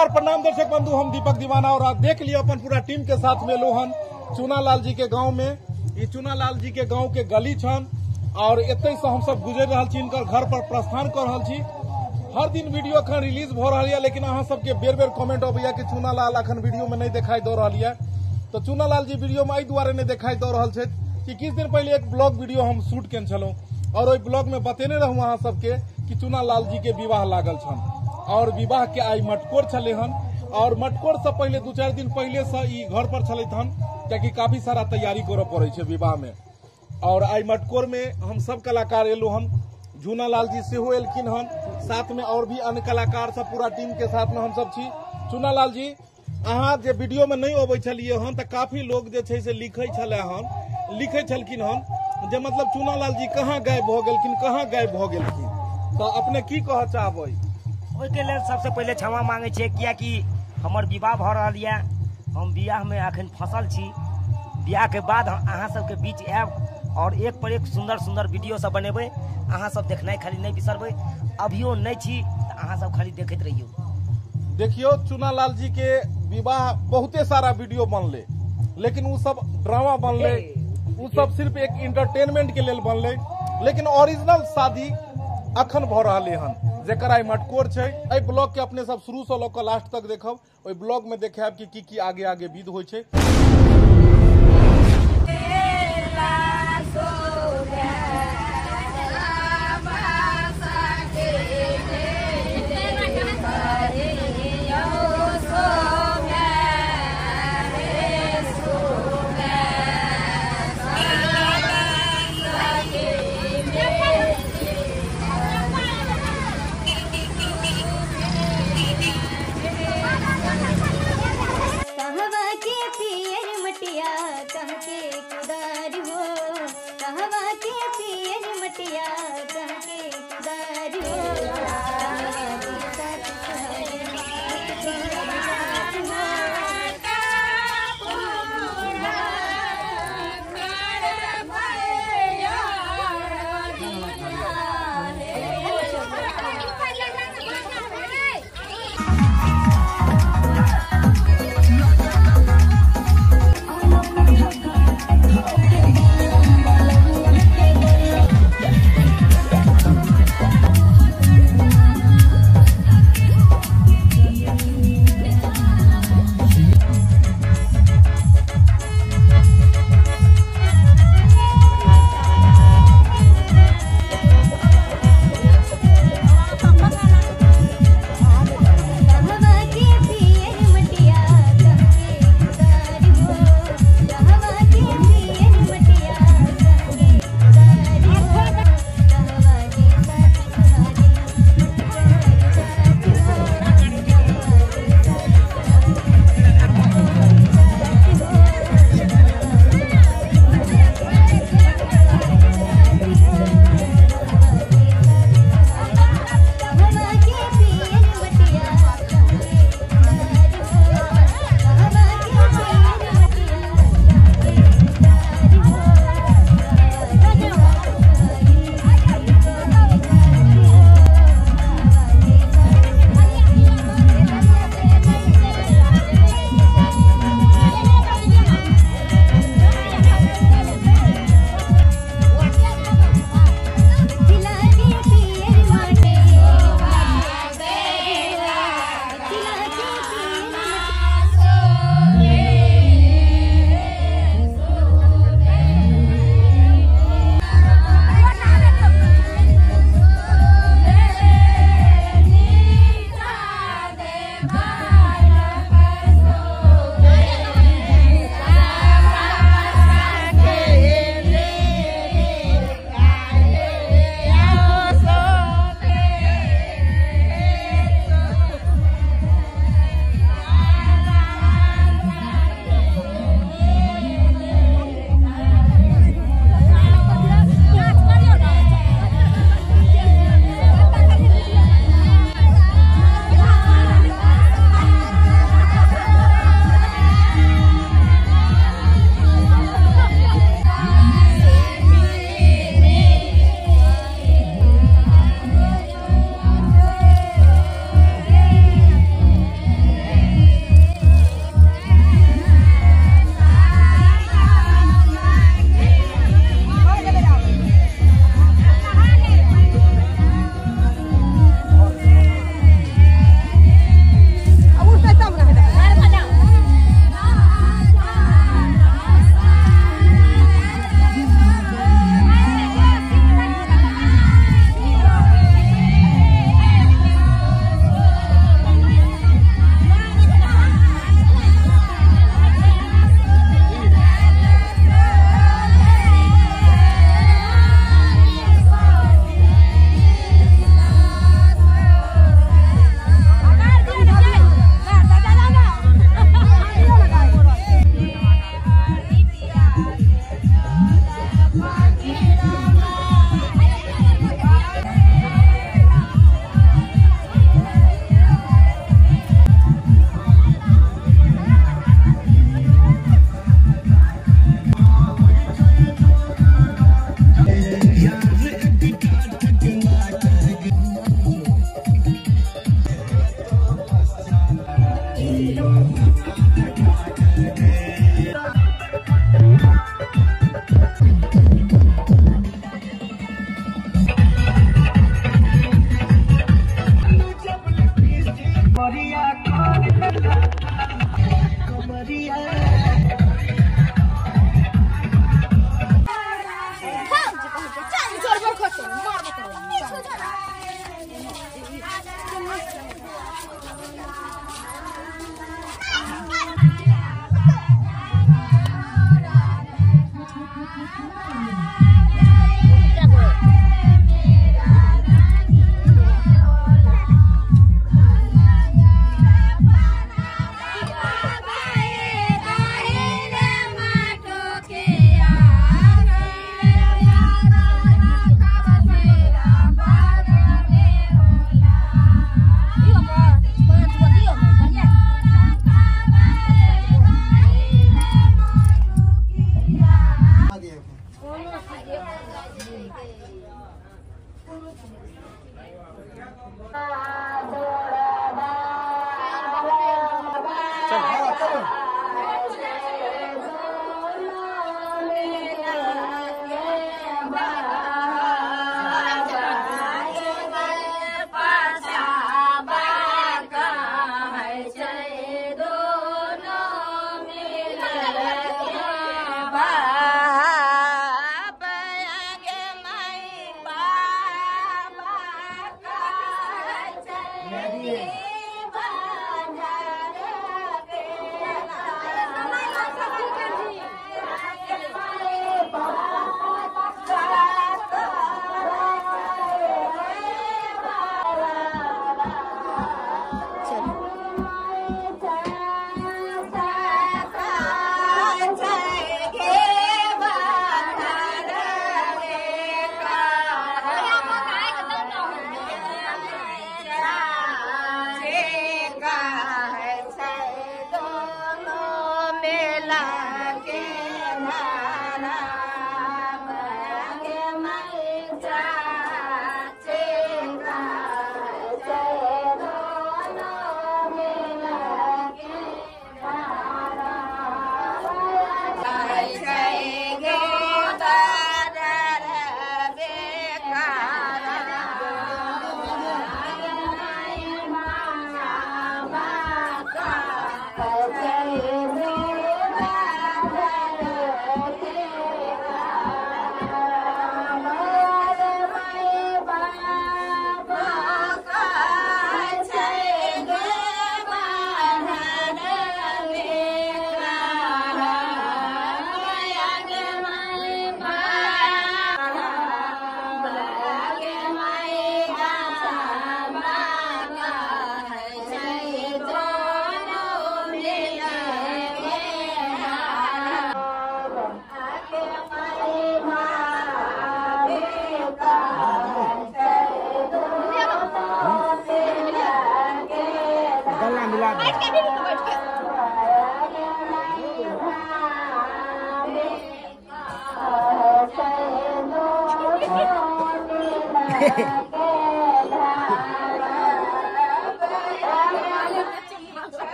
नमस्कार प्रणाम दर्शक बंधु, हम दीपक दीवाना और आज देख लियो अपन पूरा टीम के साथ में लोहन चुनालाल जी के गांव में। ई चुनालाल जी के गांव के गली छन और एतै से हम सब गुजर रहल छी, इनकर घर पर प्रस्थान कर रहल छी। हर दिन वीडियो अखन रिलीज भ रहल है, लेकिन अहाँ सबके बेर बेर कमेंट अबैया कि चुनालाल अखन वीडियो में नहीं दिखाई दे रहल है। तो चुनालाल जी वीडियो में एहि दुआरे नहीं दिखाई दे रहल छै कि किछु दिन पहले एक ब्लॉग वीडियो हम शूट केने छलहुँ और ओहि ब्लॉग में बतेने रहूँ अहाँ सबके कि चुनालाल जी के विवाह लागल छन और विवाह के आई मटकोर छले हन और मटकोर से पहले 2-4 दिन पहले से ई घर पर छलथि हन, कियाकि काफी सारा तैयारी करऽ पड़ै छै विवाह में। और आई मटकोर में हम सब कलाकार एलहुँ हन, चुनालाल जी सेहो एलखिन हन, साथ में और भी अन्य कलाकार सब पूरा टीम के साथ में हम सब छी। चुनालाल जी, अहाँ जे वीडियो में नहीं अबै छलियै हन तऽ काफी लोग जे छै से लिखै छलै हन, लिखै छलखिन हन जे मतलब चुनालाल जी कहाँ गायब भऽ गेलखिन, कहाँ गायब भऽ गेलखिन। तऽ अपने की कहऽ चाहबै? ओहिके लेल सबसे पहिले क्षमा मांगै छियै, कियाकि हमर विवाह भऽ रहल यऽ, हम बियाह में अखन फसल छी। बियाह के बाद अहाँ सबके बीच आयब और एक पर एक सुंदर सुंदर वीडियो सब बनेबै, अहाँ सब देखनाइ खाली नहीं बिसरबै। अभियो नहीं छी तऽ अहाँ सब खाली देखैत रहियौ। देखियौ चुनालाल जी के विवाह बहुते सारा वीडियो बनले, लेकिन उ सब ड्रामा बनले, उ सब सिर्फ एक इंटरटेनमेंट के लेल बनले, लेकिन ओरिजिनल शादी अखन भऽ रहलै हन जेकर आई मटकोर छै। एहि ब्लॉग के अपने सब शुरू से लऽ कऽ लास्ट तक देखब, ओहि ब्लॉग में देखायब कि की की आगे आगे विध होइ छै। के पियर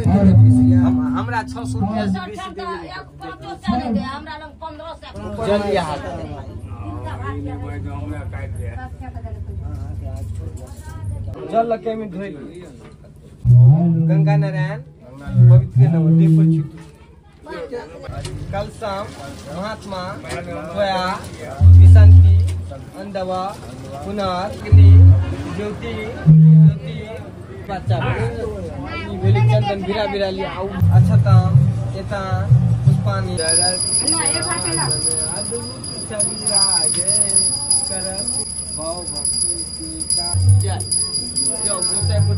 हमरा 600 रुपया से बेसी देबे हमरा लग 1500 जल्दी हाथ जल लके में धोइ गंगा नारायण पवित्र नम देव पर छी कलशम महात्मा त्वया विशांति अंधवा पुनर्ग्नि ज्योति ज्योति बच्चा भेलै चंदन बिरा बिरा लिया आउ अक्षताम एतान पुष्पानि जाओ गोसाईपुर।